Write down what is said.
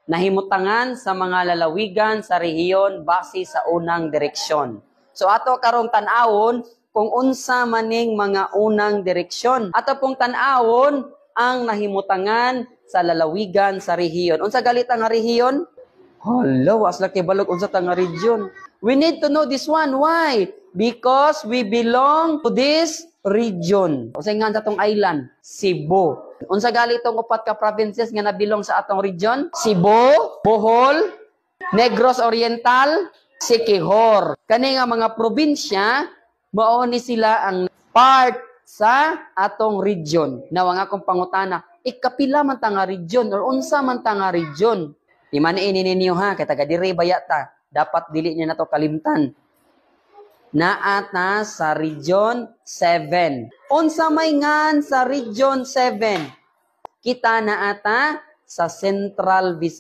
Nahimutangan sa mga lalawigan sa rehiyon base sa unang direksyon. So ato karong tan-awon kung unsa maning mga unang direksyon. Ato pong tan-awon ang nahimutangan sa lalawigan sa rehiyon. Unsa gali ta nga rehiyon? Hala, wa sila kabalo unsa ta nga region. We need to know this one. Why? Because we belong to this region. Unsa nga sa atong island? Cebu. Unsa gali itong upat ka provinces nga nabilong sa atong region? Cebu, Bohol, Negros Oriental, Siquijor. Kani nga mga probinsya, mao ni sila ang part sa atong region. Now, ang akong pangutana, ikapila man ta nga region or unsa man ta nga region? Di man ini ninyo ha, kay taga diri baya ta. Dapat dili niya nato kalimtan. Naa ta sa Region 7. Unsa may ngan sa Region 7? Kita naa ta sa Central Visayas.